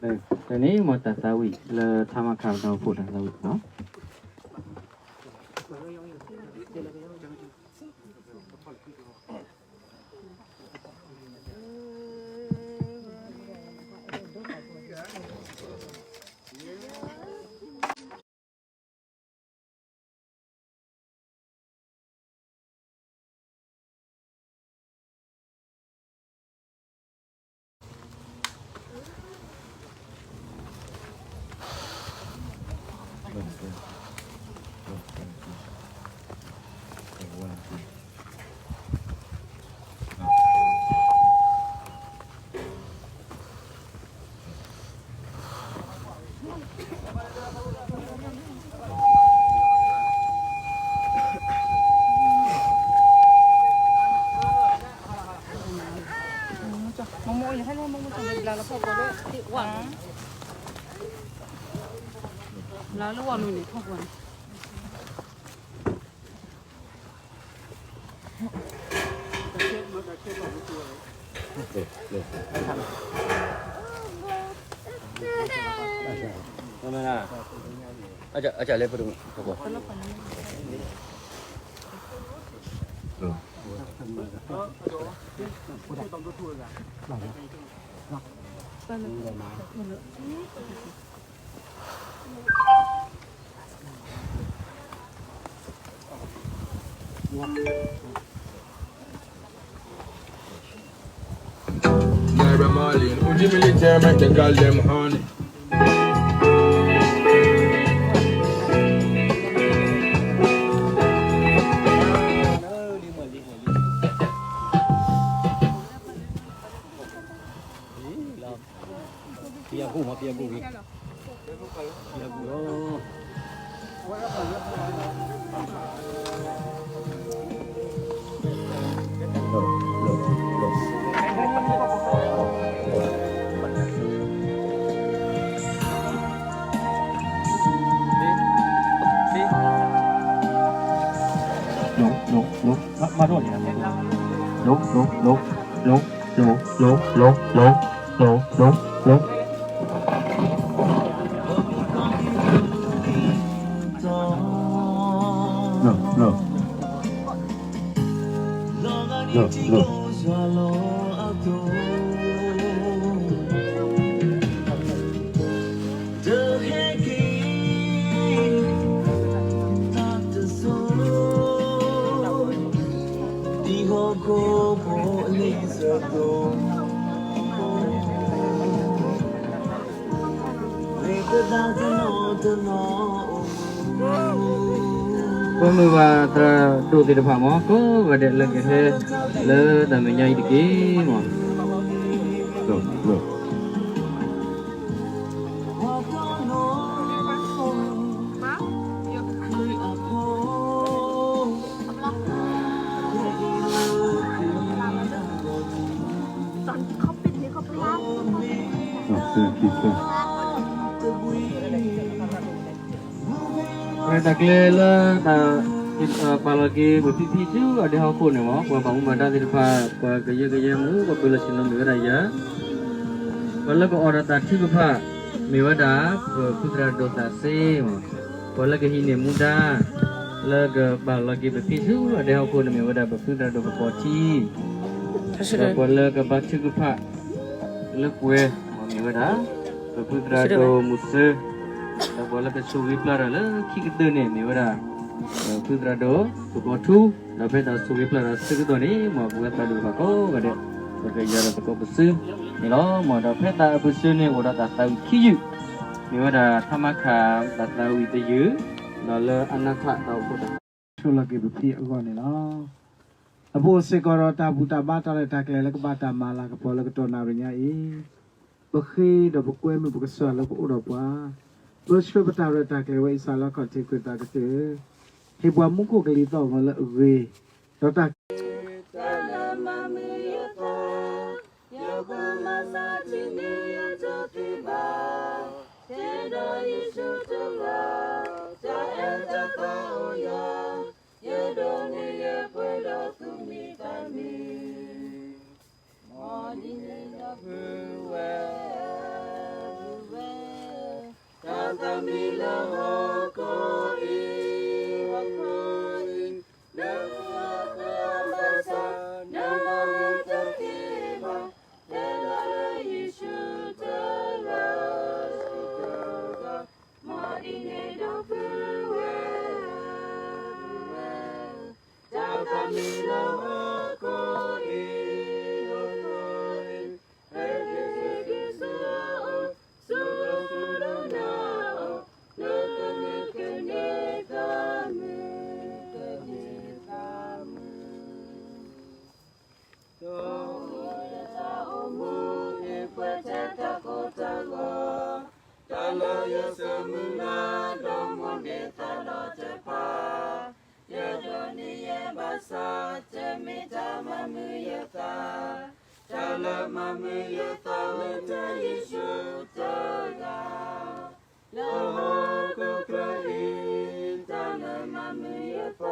တၢ်န့ၣ်မ့ၢ်တၢ်သးဝံၣ်လၢထါမခါပတၢ်အိၣ်ဖှိၣ်တၢ်သးဝံၣ်လီၤ. Naira Marley, Uji military, make the girl them horny.ပမုၢ်ဘၣ်သရၣ်ဒိၣ်သ့ၣ်တဖၣ်မ့ၢ် ကိးဂၤဒဲးလၢကဟဲ လၢတၢ်မဲာ်ညါအံၤတက့ၢ်မ့ၢ် တၢ်ကျဲလၢတၢ် ပာ်လီၤက့ၤပဖံဖံဆူအဒဲဟီၣ်ခိၣ်န့ၣ်မ့ၢ် ပှၤဘၣ်မူဘၣ်ဒါသ့ၣ်တဖၣ် ပှၤကယၢကယဲမူ ပှၤပၢၤလီၢ်ဆ့ၣ်နီၤမ့ၢ်ဝဲဒၣ်ယၤ ပှၤလၢကအိၣ်ဒီးတၢ်ထုကဖၣ် မ့ၢ်ဝဲဒၣ် ပဖုသရၣ်ဒိၣ်သးစ့မ့ၢ် ပှၤလၢကဟံးန့ၢ်မူဒါ လၢကပာ်လီၤက့ၤပဖံဆူအဒဲဟီၣ်ခိၣ်န့ၣ်မ့ၢ်ဝဲဒၣ် ပဖုသရၣ်ဒိၣ်ကပီၤထံ ဒီးပှၤလၢကဘါထုကဖၣ် လၢပှဲၤမ့ၢ်ဝဲဒၣ် ပဖုသရၣ်ဒိၣ်မူစၢၤ ဒီးပှၤလၢကဆိၣ်ဂ့ၤပျၢ်တၢ်လၢခံကတၢၢ်န့ၣ်မ့ၢ်ဝဲဒၣ် ပဖုသရၣ်ဒိၣ်ကပီၤထူ ဒီးဖဲတၢ်ဆိၣ်ဂ့ၤပျၢ်တၢ်ဆၢကတီၢ်န့ၣ် မ်ပဝဲသရၣ်ဒိၣ်တဖၣ်ကိးဂၤဒဲး ပကယၤဒီးသကိးပစုန့ၣ်လီၤ. မ်ဒီးဖဲတၢ်အပူၤစုန့ၣ် အိၣ်ဒီးတၢ်သးဝံၣ်ခံယုၢ် မ့ၢ်ဝဲဒၣ် ထါမါခၣ် တၢ်သးဝံၣ်တယုၢ် ဒီးလၢအနၢ်ထၣ်တၢ်အိၣ်ဖှိၣ်တၢ် ဆိၣ်လီၤက့ၤပဖံအဂီၢ်န့ၣ်လီၤ. အပအိၣ်စ့ၢ်ကီးဒီးတၢ်ဘူၣ်တၢ်ဘါတၢ်ရဲၣ်တၢ်ကျဲၤလၢကဘၣ်တၢ်မၤလၤကပီၤလၢကတီၢ်နၣ်ရံၣ်ညါအံၤ, ပဃ့ဒီးပကွဲမုာ်ပကစၢ်လၢပအိၣ်ဒီးပှၤ, ပဆှၢပတၢ်ရဲၣ်တၢ်ကျဲၤဝဲအံၤစးလၢခီၣ်ထံးခရံာ်သးကတၢၢ်, ဟ့ၣ်ပှၤမူခိၣ်ကလံၤသီၣ်ဂီၤလၢအဂ့ၤ, ဒီးတၢ် ယကမၤစၢ်ထံန့ၢ်ယတသ့ဘၣ်, တဲဒီးယ့ၣ်ၡူးတဂၤ, တၢ်အဲၣ်တၢ်သးအိၣ်ယၤ, ယဒိးန့ၢ်ယပှဲၤဒီးသူၣ်မံသးမံ, မ်ဒ်န့ၣ်ဒီးပုၢ်ဝဲၢ် တၢ်သးမံလၢဟီၣ်ခိၣ်အံၤ, ဟီၣ်ခိၣ်အံၤ, လၢဟီၣ်ခိၣ်အဘၣ်ဆၣ်, နမၤမူတသ့ဘၣ်, တဲဒၣ်လၢယ့ၣ်ၡူးတဂၤ, ယ့ၣ်ၡူးတဂၤ, မ်ဒ်န့ၣ်ဒီပုၢ်ဝဲၢ်, တၢ်သးမံလၢဟီၣ်ခိၣ်အံၤ, ဟီၣ်ခိၣ်အံၤ, ဟဲက့ၤဆူအအိၣ်, ဆူဒီးဆူဒီးနၤအအိၣ်, လၢကမုၢ်ကန့ၢ်သးမုာ်, ကန့ၢ်သးမုာ်. ဒီးတၢ်အိၣ်မူအံၤပှဲၤထဲတၢ်ကိၢ်တၢ်ဂီၤ, တၢ်လၢယဆၢမုၢ်လၢ် ဒီးမိၣ်န့ၢ်သးလီၤတဖၣ်, ယဒိးန့ၢ်ယဲဘၣ်ဆၣ်, တမ့ၢ်တၢ်မၤမုာ်ယသး, တၢ်လၢမၤမုာ်ယသးလၢတၢ်ယ့ၣ်ၡူးတဂၤ လၢဟီၣ်ခိၣ်ချၢအံၤ, တၢ်လၢမၤမုာ်ယသ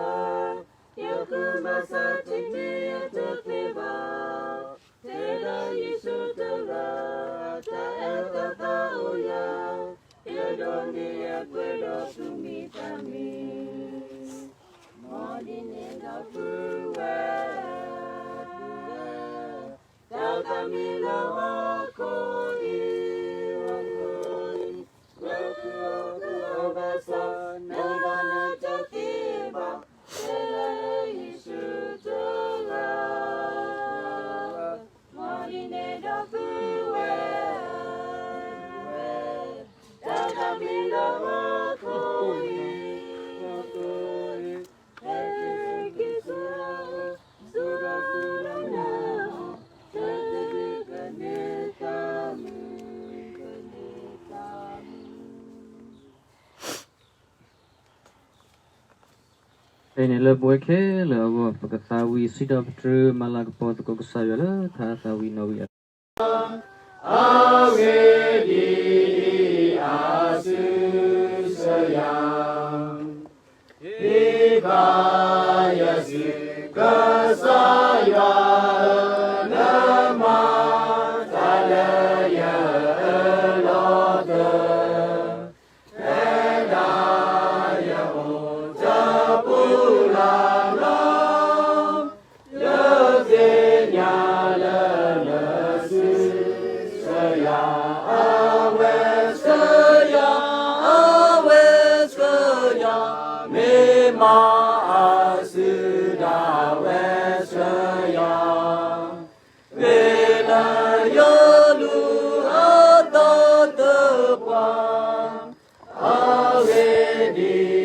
း, ယဃုဘၣ်ဆၣ်တမ့ၢ်ယတသ့ဘၣ်, တဲဒၣ်ယ့ၣ်ၡူးတဂၤ, တၢ်အဲၣ်တၢ်သးအိၣ်ယၤ, ယဒိးန့ၢ်ယပှဲၤဒီးသူၣ်မံသးမံ, မ်ဒ်န့ၣ်ဒီပုၢ်ဝဲၢ်, တၢ်သးမံလၢဟီၣ်ခိၣ်အံၤ, ဟီၣ်ခိၣ်အံၤ, လၢဟီၣ်ခိၣ်အဘၣ်ဆၣ်, နမၤမူတသ့ဘၣ်, တဲဒၣ်လၢယ့ၣ်ၡူးတဂၤ, မ်ဒ်န့ၣ်ဒီပုၢ်ဝဲၢ်, တၢ်သးမံလၢဟီၣ်ခိၣ်အံၤ, ဟီၣ်ခိၣ်အံၤ, ဟဲက့ၤဆူအအိၣ်, ဆူဒီးဆူဒီးနၤအအိၣ်, လၢကမုၢ်ကန့ၢ်သးမုာ်, ကန့ၢ်သးမုာ်. ဖဲန့ၣ်လၢပဝဲခဲလၢာ်အဂီၢ် ပကသးဝံၣ်စံးထီၣ်ပတြၢၤ မၤလၤကပီၤသကိးကစၢ်ယွၤလၢထါသးဝံၣ်နီၣ်ဝံၣ်အ အဂ့ၢ်ဒ်အံၤ, အစုစယၤ, ဟ့ၣ်ခါယစု, ကစၢ်ယွၤဧၢ, နမၤတၢ်လၢယအၢၣ်လီၤတၢ် ဖဲဒၣ်ယအိၣ်တပူၤလၢ်လီၤ, ယသ့ၣ်ညါလၢနစုစယၤ, အဝဲစယၤ, အဝဲစယၤ, မ့ၢ်မၤအစုဒၣ်ဝဲစယၤ, မ့ၢ်လၢယလူၤအသးတပှၢ် အဂ့ၢ်ဒ်